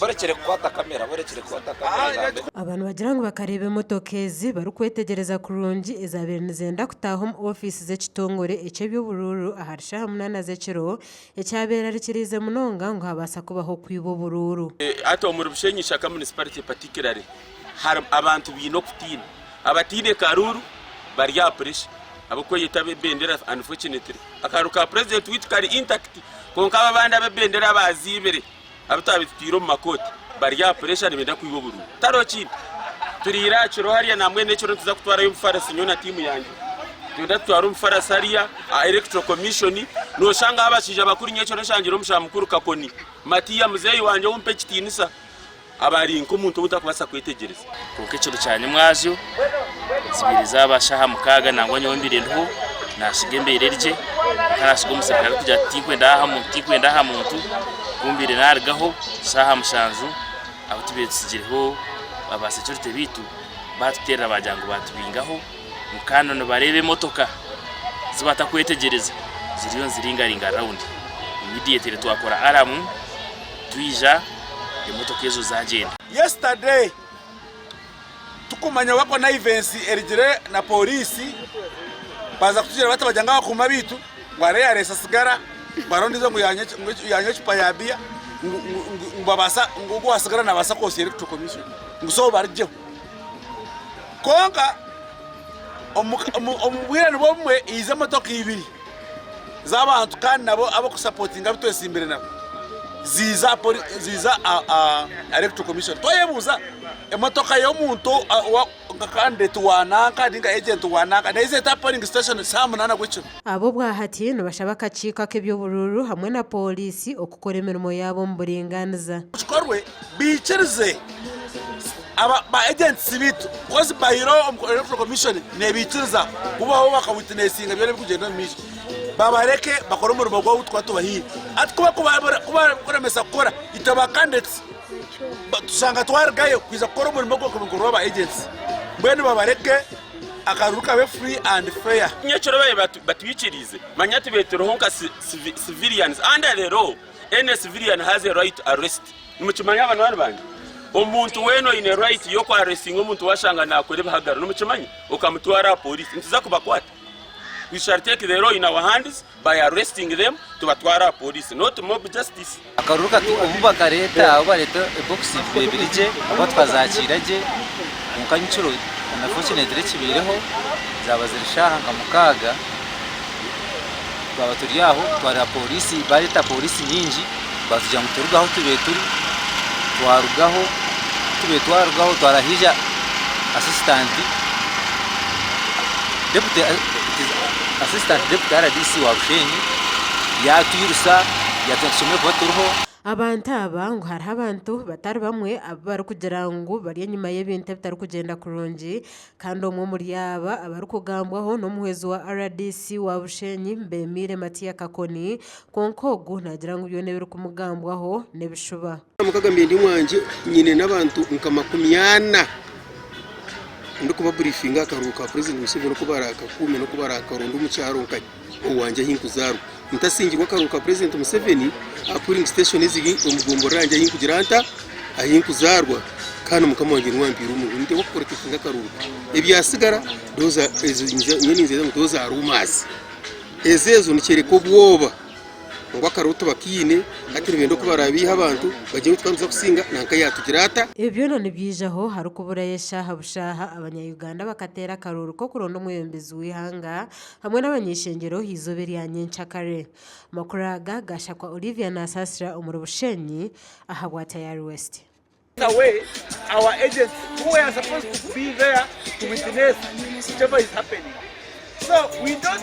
Borekire kukwata kamera, borekire kukwata kamera egambe. Aba nibagira ngu bakareeba emotoka ezi barikwetegyereza kurungi ezaabaire nizenda kutaaha omu ofiisi z'ekitongore eky'eby'oburuuru ahari shaaha munaana z'ekiro ekyabeerarikiriize munonga ngu habaasa kubaho okwiba oburuuru. Hati omuri Bushenyi Ishaka Municipality particularly harimu abantu baine okutiina. Abataine karuuru bari aha pressure abarikukweyeta ab'ebendera unfortunately akaruuru ka president waitu kari intact kwonka abo abandi ab'ebendera abaaziibire abu twabaire tutaire omu makooti bari aha pressure nibenda kwiba oburuuru. Tihariho kindi turiire aha kiro hariya nambwenu ekiro nituza kutwarayo omufarasi nyowe na tiimu yangye nitwenda tutware omufarasi hariya aha electoral commission noshangaho abashaija bakuru nyekiro nshangire omushaija mukuru Kakoni Matiya muzeeyi wangye ou mpa ekitiinisa. Aba ari nk'omuntu ou ntarikubaasa kwetegyereza. Kwonka ekiro kya nyimwazyo zibaire zaaba shaaha mukaaga nangwa nyowe mbaire ndiho naasiga embeera eri gye kwonka naasiga omuserukare arikugira ati tinkwenda aha muntu tinkwenda aha muntu ku mbaire naarugaho shaaha mushanju abu tubaire tutsigireho aba security baitu baatuteerera baagira ngu baatubingaho ngu kandi nibareeba emotoka zi batakwetegyereza ziriyo niziringaringa rawundi immediately twakora aramu Twija, emotoka ezo zagyenda. Yesterday tukumanya oba connivance erigire na police baza kutugira bati bagira ngu abakuuma baitu ngu hariho eyareesa sigara ngu hariho ondiijo ngu yanywa ecupa ya biya ngu babaasa ngu ogu owa sigara nabaasa kwosya electoral commission ngu so barugyeho kwonka omu bwire nibwo bumwe haija emotoka ibiri. z'abantu kandi nabo abarikusapotinga abu twesimbire nabo ziiza ziiza aha electoral commission. Twayebuuza emotoka y'omuntu nka candidate wa nanka ninga agent wa nanka neija eta aha polling station shaaha munaana gw'ekiro. Aba obwahati nibashaba akakiiko ak'eby'oburuuru hamwe na pooriisi okukora emirimo yaabo omu buringaaniza. Kikorwe baikirize Aba ba agents baitu coz by law omu electoral commission nebaikiriza kubaho baka witnessinga byona ebirikugyenda omu maisho babareke bakore omurimo gwabo ogu tukuba tubahaire hati kubakuremesa kukora itwe ba candidates tushanga twarugayo kwija kukora omurimo ogwo ogurikukorwa aba agents mbwenu babareke akaruru kabe free and fair. Nyekiro babaire batwikiriize manya tubetwireho nka civilians under the law any civilian has a right to arrest. Nimukimanya banywani bangye? Omuntu weena oine right y'oku arrestinga omuntu washanga nakora ebihagaro, nimukimanya? Okamutwara aha police, nituza kubakwata. We shall take the law in our hands by arresting them, tubatware aha police, not mob justice. Akaruru kati obu bakareeta obu bareeta ebokisi ebiri gye oba tukazakiira gye kwonka nyekiro unfortunately ekibaireho zaaba ziri shaaha nka mukaaga Twaba turi aho twareeba pooriisi baareeta pooriisi nyingi baatugira ngu turuge ahu tubaire turi twarugaho ku tubaire twarugaho twarahaija asisitanti deputy assistant deputy RDC wa Bushenyi yaatwirusa yaatugira ngu tushemereire kuba turiho. Abantu aba ngu hariho abantu batari bamwe abu barikugira ngu bari enyima y'ebintu ebitarikugyenda kurungi Kandi omwe omuri aba abarikugambwaho n'omuhwezi wa rdc wa Bushenyi, Mbemiire Matia Kakoni, kwonka ogu naagira ngu byona ebirikumugambwaho n'ebishuba. Mukaga ndi mwangye nyine n'abantu nka 40 ndikubaburifinga aha karuuru ka Purezidenti Museveni oku baraakakuume n'oku baraakaronde omu kyaro nka owangye ahi nkuzaarwa. Ntasingirwe akaruuru ka Purezidenti Museveni aha puuringi siteeshoni eziri omu gomborora yangye ahi nkugira nta, ahi nkuzaarwa kandi Mukama wangye niwe ampiire omurimo. Ninteekwa kuprotectinga akaruuru. Ebyasigara those are ezo nyowe ninzenda ngu those are rumours. Ezo ezo nikyoreka obwoba. Ngu akaruuru tibakaine, hati nibenda oku baraabiihe abantu bagire ngu tukaba nituza kusinga nanka yaatugira ata? Ebi byona nibyijaho harikuburayo eshaaha bushaaha abanya-Uganda bakateera akaruuru k'okuronda omwebembezi w'eihanga hamwe n'abany'eishengyero eizooba erya nyenkyakare. Amakuru aga gaashakwa Olivia Nasasira omuri Bushenyi ahabwa Tayari West. Away our agents who were supposed to be there to witness whichever is happening. So we don't.